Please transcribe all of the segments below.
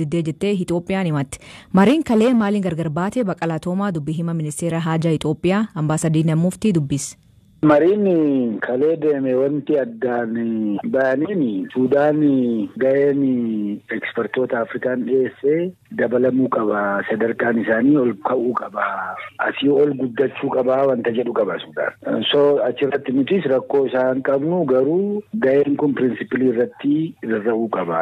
diddee jettee Itoophiyaan himatti. Mariin kalee maaliin gargar baate? Baqqalaa Toomaa, dubbii hima ministeera haajaa Itoophiyaa, Ambaasaddar Diinaa Muftii dubbise. Mariin kalee deeme wanti addaan bayaniin Suudaan ga'een ekspertoota Afrikaan dhiyeessee dabalamuu qaba, sadarkaan isaanii ol ka'uu qaba, asii ol guddachuu qaba wanta jedhu qaba Suudaan. So achirratti nutis rakkoo isaan qabnu, garuu ga'een kun principle irratti rarra'uu qaba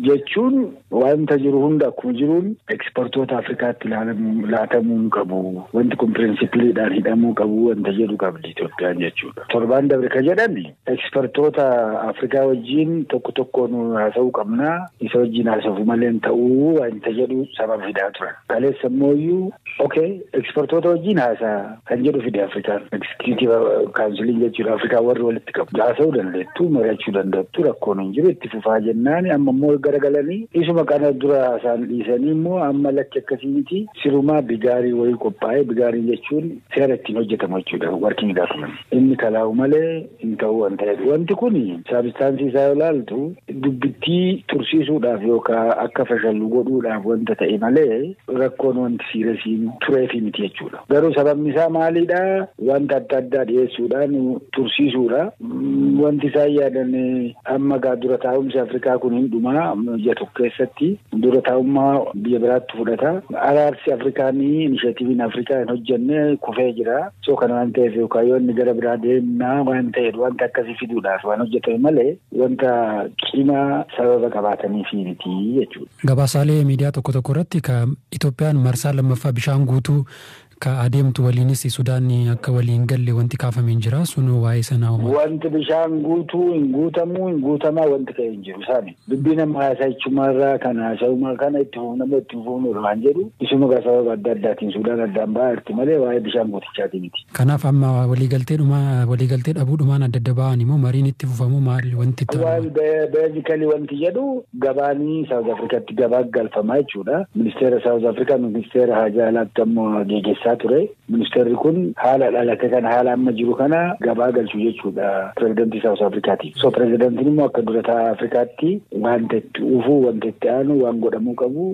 jechuun wanta jiru hunda akkuma jiruun ekspertoota Afrikaatti laatamuu qabu, wanti kun principleiidhaan hidhamuu qabu wanta jedhu qabdi Itoophiyaan jechuudha. Torbaan dabre ka jedhan ekspertoota Afrikaa wajjin tokko tokkoon haasa'uu qabna, isa wajjin haasa'uu malee ta'uu wanta jedhu sababa fidaa turan. Kaleessa immoo okay, ekspertoota wajjin haasaa kan jedhu fide Afrikaan. Executive Counciliin jechuudha, Afrikaa warri walitti qabu. Haasa'uu dandeettu, mari'achuu dandeettu, rakkoon hin jiru, itti fufaa jennaan amma immoo garagalanii isuma kana dura haasaan dhiisanii immoo amma lakki akkasii miti, sirumaa bigaarii wayii qophaa'ee, bigaariin jechuun seera ittiin hojjetamu jechuudha, working document. Inni kalaa'u malee hin ta'uu wanta jedhu. Wanti kun substance isaa yoo ilaaltu dubbittii tursiisuudhaaf yookaan akka fashallu godhuudhaaf wanta ta'e malee rakkoon wanti seriousiin tureefi miti jechuudha. Garuu sababni isaa maalidha? Wanta adda addaa dhiyeessuudhaan tursiisuudha. Wanti isaan yaadan amma gaa dura taa'umsi Afrikaa kun hin dhumaa, biyya tokko keessatti dura taa'ummaa biyya biraatti fudhata. Araarsi Afrikaanii, initiativeiin Afrikaa hin hojjenne kufee jira. So kana waan ta'eef yookaan yoo inni gara biraa deemnaa waan ta'eef wanta akkasii fiduudhaaf waan hojjetame malee wanta cimaa sababa qabaataniif miti jechuudha. Gabaasaalee miidiyaa tokko tokko irratti ka Itoophiyaan marsaa lammaffaa bishaan guutuu ka adeemtu waliinis Sudaan akka waliin galle wanti kaafamee jira, sun waa'ee sanaa uumaa. Wanti bishaan guutuu hin guutamuu, hin guutamaa wanti ka'e hin jiru isaani. Dubbii nama haasa'ichumarraa kan haasa'uma kana itti fufnamoo itti fufnuudha waan jedhu isuma gaa sababa adda addaatiin Sudaan addaan ba'aa jirti malee waa'ee bishaan guutichaati miti. Kanaaf amma waliigaltee dhabuudhumaan adda adda ba'an immoo mariin itti fufamu maal wanti itti Waan basically wanti jedhu gabaanii South Africaatti gabaa galfamaa jechuudha. Ministeera South Africa, ministeera haajaa alaatti ammoo geggeessaa ture. Ministeerri kun haala dhalate kana, haala amma jiru kana gabaa galchu jechuudha pirezidantii South Africaati. So pirezidantiin immoo akka dura taa'aa Afrikaatti wanta itti dhufuu, wanta itti aanu, waan godhamuu qabu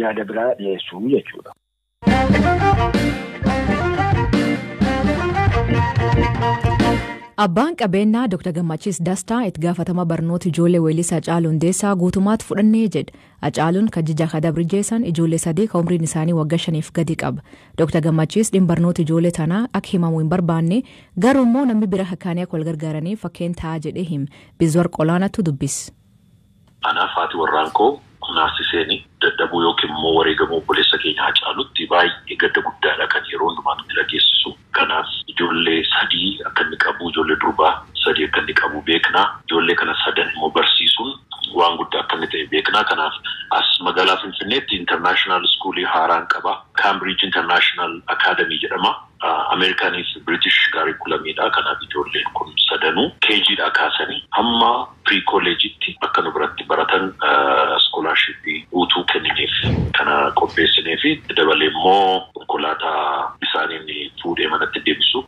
yaada biraa dhiyeessuu jechuudha. Abbaan qabeenyaa Dr. Gammachiis Dastaa itti gaafatama barnoota ijoollee weellisaa Hacaaluu Hundeessaa guutummaatti fudhannee jedha. Hacaaluun kan jija kadabrijjeessan ijoollee sadii kan umriin isaanii waggaa 5f gadi qaba. Dr. Gammachiis dhimma barnoota ijoollee tanaa akka himamu hin barbaanne, garuu immoo namni bira kakkaanii akka wal gargaaranii fakkeen ta'a jedhee hima. Bizwar Qolaanatu dubbis. Anaaf haati warraan koo naasiseen dadhabuu yookiin immoo wareegamuu obboleessa keenya Hacaalutti baay'ee gadda guddaadha kan yeroo hundumaa nutti dhageessisu. Kanaaf ijoollee sadii akka inni qabu, ijoollee durbaa sadii akka inni qabu beekna. Ijoollee kana sadan immoo barsiisuun waan guddaa akka inni ta'e beekna. Kanaaf as magaalaa Finfinneetti International Schoolii haaraan qaba. Cambridge International Academy jedhama. Ameerikaaniif British curriculumiidha. Kanaaf ijoolleen kun sadanuu KGdhaa kaasanii hamma pre college'itti akka nu biratti baratan scholarshipii guutuu kennineef, kana qopheessinee fi dabalee immoo konkolaataa isaaniin fuudhee manatti deebisu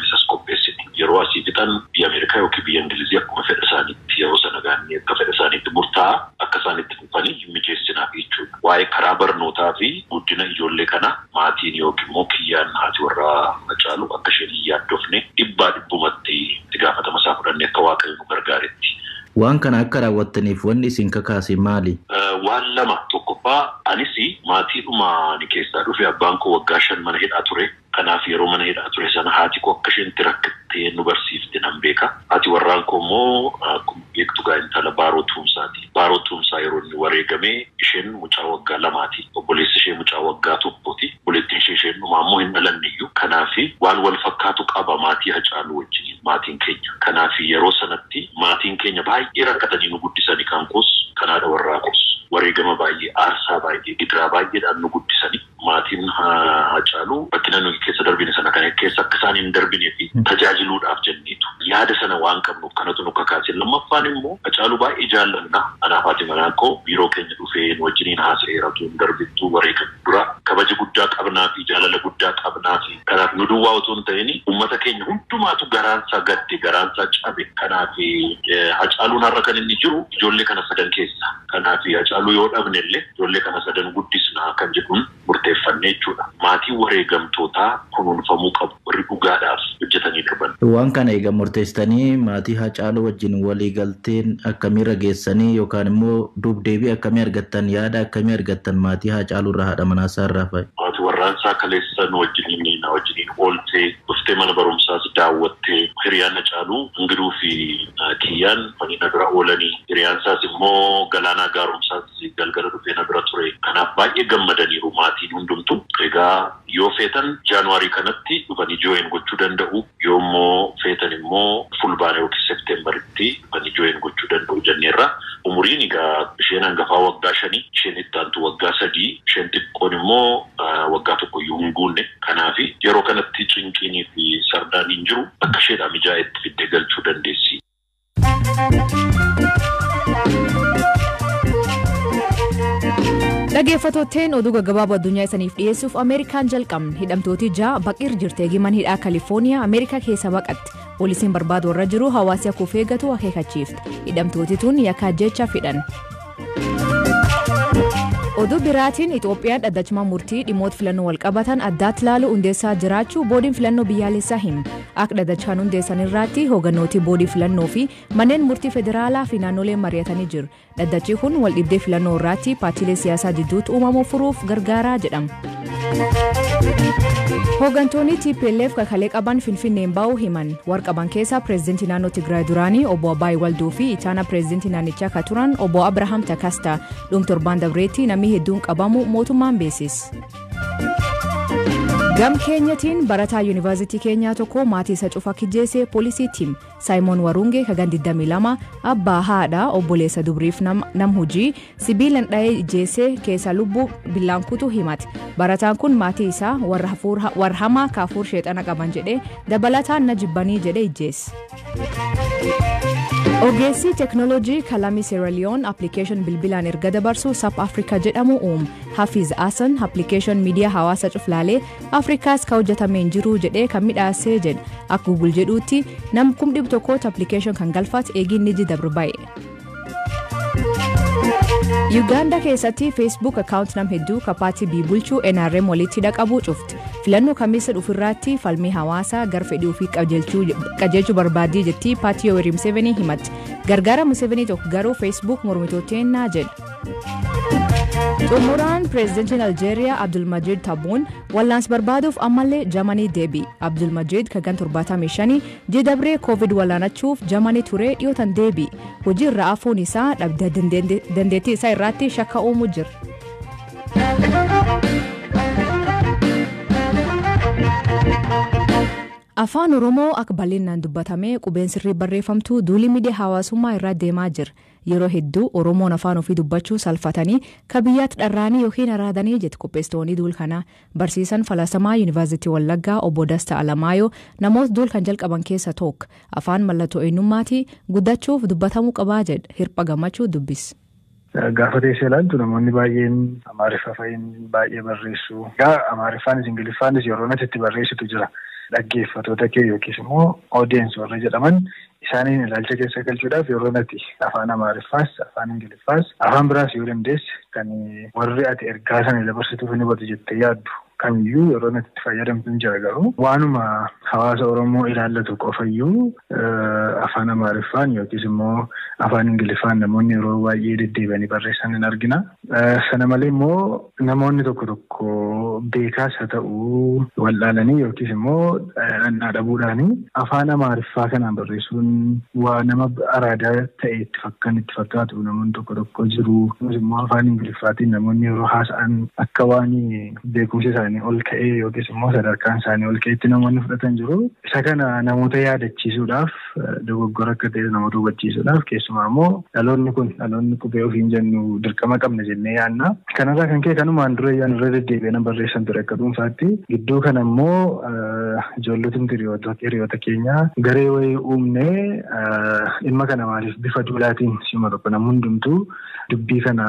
isas qopheessine. Yeroo asii fixan biyya Ameerikaa yookiin biyya Ingilizii akkuma fedha isaaniitti, yeroo sana gaanii akka fedha isaaniitti murtaa'a, akka isaanitti dhufanii mijeessinaaf jechuudha. Waa'ee karaa barnootaa fi guddina ijoollee kana maatiin yookiin immoo kiyyaan haati warraa Hacaalu akka isheen hin yaaddofne, dhibbaa dhibbumatti itti gaafatama isaa fudhannee akka Waaqayyo nu gargaaretti. Waan kana akka raawwattaniif wanni isin kakaase maali? Waan lama. Tokkoffaa, anis maatiidhuma ani keessaa dhufe, abbaan koo waggaa 5 mana hidhaa ture. Kanaaf yeroo mana hidhaa ture sana haati koo akka isheen itti rakkattee nu barsiifte nan beeka. Haati warraan koo immoo akkuma beektu gaa intala Baaroo Tuumsaati. Baaroo Tuumsaa yeroo inni wareegame isheen mucaa waggaa 2ti. Obboleessi ishee mucaa waggaa 1ti. Obboleettiin ishee isheen dhumaa immoo hin dhalanne iyyuu. Kanaaf waan wal fakkaatu qaba maatii Hacaaluu wajjin maatiin keenya. Kanaaf yeroo sanatti maatiin keenya baay'ee rakkatanii nu guddisanii, kan koos kan haadha warraa koos. Wareegama baay'ee, aarsaa baay'ee, gidiraa baay'eedhaan nu guddisanii. Maatiin Hacaaluu rakkina nuyi keessa darbine sana kana keessa akka isaan hin darbinee fi tajaajiluudhaaf jenneetu. Yaada sana waan qabnuuf kanatu nu kakaase. Lammaffaan immoo Hacaaluu baay'ee jaallanna. Anaaf haati manaa koo biiroo keenya dhufee nu wajjiniin haasa'eera utuu hin darbittuu wareegame dura kabaja guddaa qabnaa fi jaalala guddaa qabnaa fi kanaaf nu duwwaa utuu hin ta'in uummata keenya hundumaatu garaansaa gadde, garaansaa cabe. Kanaaf Hacaaluun har'a kan inni jiru ijoollee kana sadan keessa. Kanaaf Hacaaluu yoo dhabne illee ijoollee kana sadan guddisnaa kan jedhuun murteeffanne jechuudha. Maatiin wareegamtootaa kunuunfamuu qabu, warri dhugaadhaaf hojjetanii darban. Waan kana egaa murteessitanii maatii Hacaaluu wajjin walii galteen akkamiirra geessanii yookaan immoo duub-deebii akkamii argattan, yaada akkamii argattan maatii Hacaaluu irraa, haadha manaasaa irraa fa'i? Haati warraansaa kaleessa nu wajjiniin na wajjiniin ooltee dhuftee mana barumsaas daawwattee, hiriyaan Hacaaluu Ingiduu fi Kiyyaan fanii na bira oolanii, hiriyaan isaas immoo Galaanaa Gaaromsaas galgala dhufee na bira ture. Kanaaf baay'ee gammadaniiru maatiin hundumtu. Egaa yoo feetan Jaanuwaarii kanatti dhufanii join gochuu danda'u, yoo immoo feetan immoo Fulbaana yookiin Seepteembaritti dhufanii join gochuu danda'u jenneerra. Umuriin egaa isheen hangafaa waggaa 5, isheen itti aantu waggaa 3, isheen xiqqoon immoo waggaa 1 iyyuu hin guunne. Kanaaf yeroo kanatti cinqiinii fi sardaan hin jiru, akka isheedhaa mijaa'etti fiddee galchuu dandeessi. Dhaggeeffattootteen, oduu gaggabaaboo addunyaa isaniif dhiyeessuuf Ameerikaan jalqabne. Hidhamtooti 6 baqir jirti eegiman hidhaa Kalifooniyaa Ameerikaa keessa baqatte. Poolisiin barbaadu warra jiru hawaasi akka of eeggatu akeekachiifte. Hidhamtooti tun yakka jecha fidhan. Oduu biraatiin, Itoophiyaan dhaddachuma murtii dhimmoota filannoo wal qabatan addaatti ilaalu hundeessaa jiraachuu boodiin filannoo biyyaalessaa hima. Akka dhaddachaan hundeessan irraatti hoogganooti boodii filannoo fi manneen murtii federaalaa fi naannoleen mari'atanii jiru. Dhaddachi kun wal dhibdee filannoo irraatti paartiilee siyaasaa jidduutti uumamu furuuf gargaaraa jedhama. Hooggantoonni TPLF kakalee qaban Finfinneen ba'uu himan. Warra qaban keessaa pireezidantii naannoo Tigraay duraanii obbo Abbaay Walduu fi ittaana pireezidantii naannichaa kan turan obbo Abrahaam Takasta. Dhum torbaan dabreetti namni hedduun qabamu mootummaan beeksise. Gam Keenyatiin barataa yuunivarsiitii Keenyaa tokko maatii isa cufa kijjeese poolisiitti hime. Saayimoon Warungee kagan 22 abbaa, haadha, obboleessa dubriif nam hojii sibiilan dha'ee ijjeese keessa lubbuu billaan kutu himate. Barataan kun maatii isaa warra hamaa kaafuur sheexana qaban jedhee, dabalataan na jibbanii jedhee ijjeesse. Ogeessi teeknooloojii kalamii Seeraliyoon application bilbilaan erga dabarsu Sap Africa jedhamu uume. Hafiz Asan application miidiyaa hawaasa cuflaalee Afrikaas ka hojjetamee hin jiru jedhee kan midhaasee jedha. Akka Google jedhuutti nam 100,000tti application kan galfate eegiin ni dabru ba'e. Yuugaandaa keessatti Facebook account nam hedduu ka paartii bii bulchuu NRM walitti hidha cufte. Filannoo Kamiisa dhufurraatti falmii hawaasaa gar fedhii ofii qajeelchuu barbaaddii jetti paartii Yoweri Museveni himatti. Gargaara Museveni tokko garuu Facebook mormitooteen naa jedha. Xumuraan, pireezidantiin Aljeeriyaa Abdulmajid Tabuun wallaansa barbaaduuf ammallee Jamanii deebi. Abdulmajid kagan 75 jidabree Covid wallaanachuuf Jamanii ture dhiyootan deebi. Hojii irraa hafuun isaa dandeettii isaa irratti shakka uumuu jira. Afaan Oromoo akka bal'inaan dubbatamee qubeen sirrii barreeffamtu duulii miidiyaa hawaasummaa irraa deemaa jira. Yeroo hedduu Oromoon afaan ofii dubbachuu salphatanii ka biyyaatti dharraanii yookiin araadanii jetti qopheessitoonni duul kanaa. Barsiisan falaasamaa Yuunivarsiitii Wallaggaa obbo Dastaa Alamaayoo namoota duul kan jalqaban keessa tokko. Afaan mallattoo eenyummaati, guddachuuf dubbatamuu qabaa jedha. Hirpha Gammachuu dubbis. Gaafa teessee ilaaltu namoonni baay'een Amaariffa fa'iin baay'ee barreessu. Egaa Amaariffaanis Ingiliffaanis yeroo natti itti barreessitu jira. Dhaggeeffattoota kee yookiis immoo audience warra jedhaman isaaniin ilaalcha keessa galchuudhaaf yeroo natti afaan Amaariffaas, afaan Ingiliffaas, afaan biraas yoo dandeesse kan warri ati ergaa sana dabarsituuf ni hubatu jettee yaaddu kamiyyuu yeroo natti itti fayyadamtu hin jira. Garuu waanuma hawaasa Oromoo ilaallatu qofayyuu afaan Amaariffaan yookiis immoo afaan Ingiliffaan namoonni yeroo baay'ee deddeebi'anii barreessan hin argina. Sana malee immoo namoonni tokko tokko beekaas haa ta'uu wallaalanii yookiis immoo dhannaa dhabuudhaanii afaan Amaariffaa kanaan barreessuun waa nama araadaa ta'e itti fakkan itti fakkaatu namoonni tokko tokko jiru. Immoo afaan Ingiliffaatiin namoonni yeroo haasa'an akka waan beekumsa isaanii isaanii ol ka'ee yookiis immoo sadarkaan isaanii ol ka'eetti namoonni fudhatan jiru. Isa kana namoota yaadachiisuudhaaf, dogoggora akka ta'e namoota hubachiisuudhaaf, keessumaa immoo dhaloonni kun dhaloonni qubee ofiin jennu dirqama qabna jennee yaadna. Kanarraa kan ka'e kanumaan dura yaan irra deddeebi'ee nan barreessan ture akka dhuunfaatti. Gidduu kana immoo ijoollotni hiriyoota keenyaa garee wayii uumnee dhimma kana maaliif bifa duulaatiin siima tokko namni hundumtuu dubbii kana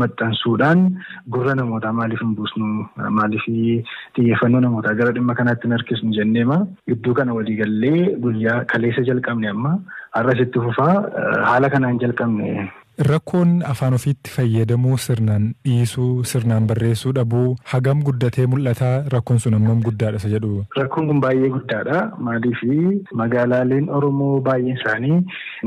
maxxansuudhaan gurra namootaa maaliif hin buusnu, maaliif xiyyeeffannoo namootaa gara dhimma kanaatti hin harkisnu jenneema. Gidduu kana waliigallee guyyaa kaleessa jalqabne, amma har'as itti fufaa, haala kanaan jalqabne. Rakkoon afaan ofiitti fayyadamuu sirnaan dhiisuu, sirnaan barreessuu dhabuu hagam guddatee mul'ata? Rakkoon sun hammam guddaadha isa jedhu? Rakkoon kun baay'ee guddaadha. Maaliif, magaalaaleen Oromoo baay'een isaanii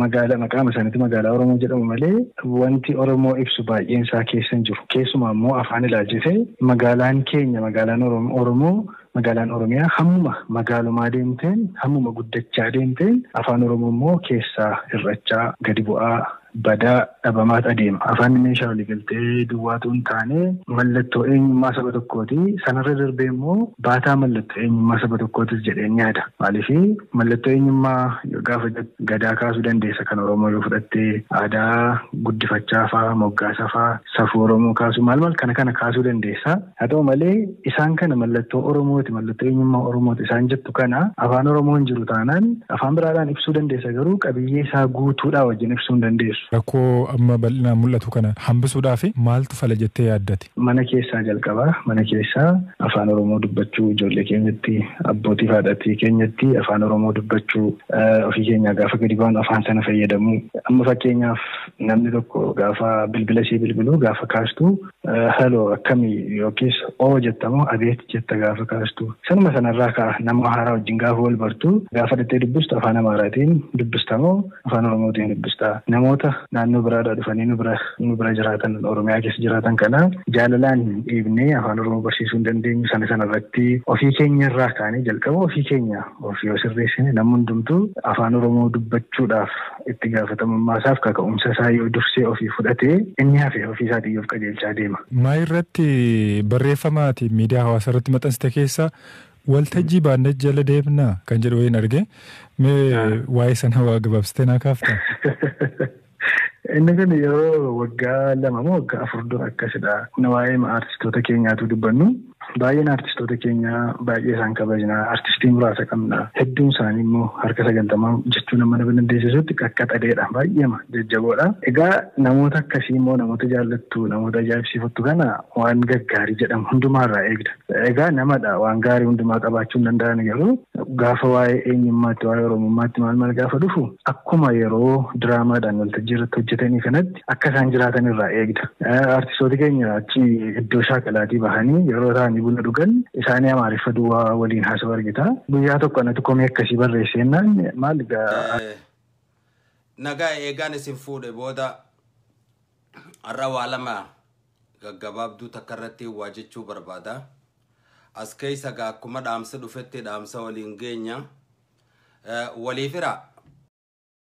magaalaa maqaama isaaniitti magaalaa Oromoo jedhamu malee wanti Oromoo ibsu baay'een isaa keessa hin jiru. Keessumaa immoo afaan ilaalchisee magaalaan keenya, magaalaan Oromoo, magaalaan Oromiyaa hammuma magaalumaa deemteen, hammuma guddachaa deemteen afaan Oromoo immoo keessaa hir'achaa, gadi bu'aa, badaa, dhabamaat adeema. Afaan meeshaa waliigaltee duwwaatu hin taane mallattoo eenyummaa saba tokkooti. Sanarra darbee immoo baataa mallattoo eenyummaa saba tokkootis jedheen yaada. Maaliif, mallattoo eenyummaa gaafa gadaa kaasuu dandeessa, kan Oromoo yoo fudhattee aadaa guddifachaa fa'aa, moggaasa fa'aa, safuu Oromoo kaasuu, maal maal kana kana kaasuu dandeessa. Haa ta'u malee isaan kana mallattoo Oromooti, mallattoo eenyummaa Oromooti isaan jettu kana afaan Oromoo hin jiru taanaan afaan biraadhaan ibsuu dandeessa, garuu qabiyyee isaa guutuudhaa wajjin ibsuu hin dandeessu. Rakkoo amma bal'inaan mul'atu kana hambisuudhaaf maaltu fala jettee yaaddati? Mana keessaa jalqabaa. Mana keessaa afaan Oromoo dubbachuu, ijoollee keenyatti, abbootii fi haadhatii keenyatti afaan Oromoo dubbachuu, ofii keenyaa gaafa gadi baanu afaan sana fayyadamuu. Amma fakkeenyaaf namni tokko gaafa bilbila ishee bilbiluu gaafa kaastu "Hello, akkamii?" yookiis "Oo" jettamoo "Abeet" jetta gaafa kaastu. Sanuma sanarraa ka'a, nama haaraa wajjin gaafa wal bartu, gaafa dhattee dubbistu afaan Amaaraatiin dubbistamoo afaan Oromootiin dubbista? Namoota naannoo biraadhaa dhufanii nu bira jiraatan, Oromiyaa keessa jiraatan kana jaalalaan dhiibnee afaan Oromoo barsiisuu hin dandeenyu. Sana sanarratti ofii keenya irraa kaanee jalqaba ofii keenya ofii yoo sirreessine, namni hundumtuu afaan Oromoo dubbachuudhaaf itti gaafatamummaa isaaf kaka'umsa isaa yoo dursee ofii fudhatee, inni hafe ofii isaatii of qajeelchaa deema. Maa irratti barreeffamaati miidiyaa hawaasaa irratti maxxansite keessa "waltajjii baannee jala deemnaa" kan jedhu wayiin arge, mee waa'ee sana waa gabaabsitee naa kaafta? Inni kun yeroo waggaa 2 moo waggaa 4 dura akkasidha. Waa'ee aartistoota keenyaatu dubbannu. Baay'een aartistoota keenyaa baay'ee isaan kabajna. Aartistii muraasa qabna. Hedduun isaanii immoo harka 90 jechuu nama nama dandeessisutti qaqqaxaleedha. Baay'eema jajjaboodha. Egaa namoota akkasii immoo, namoota jaallattu, namoota ajaa'ibsiifattu kana waan gaggaarii jedhamu hundumaarraa eegda. Egaa namadha, waan gaarii hundumaa qabaachuu hin danda'an, garuu gaafa waa'ee eenyummaatti, waa'ee Oromummaatti maal maal gaafa dhufu, akkuma yeroo diraamaadhaan waltajjii irratti hojjetanii kanatti akka isaan jiraatan irraa eegda. Aartistoota keenya achi iddoo shaakalaatii bahanii yeroo ta'anii buna dhugan isaanii Amaariffa duwwaa waliin haasawaa argita. Guyyaa tokko anatu komii akkasii barreessennaan maal egaa. Nagaa eegaan isin fuudhe booda, har'a waa lama gaggabaabduu takka irratti waa jechuu barbaada. As keessa gaa akkuma dhaamsa dhufetti dhaamsa waliin geenya. Waliif hira.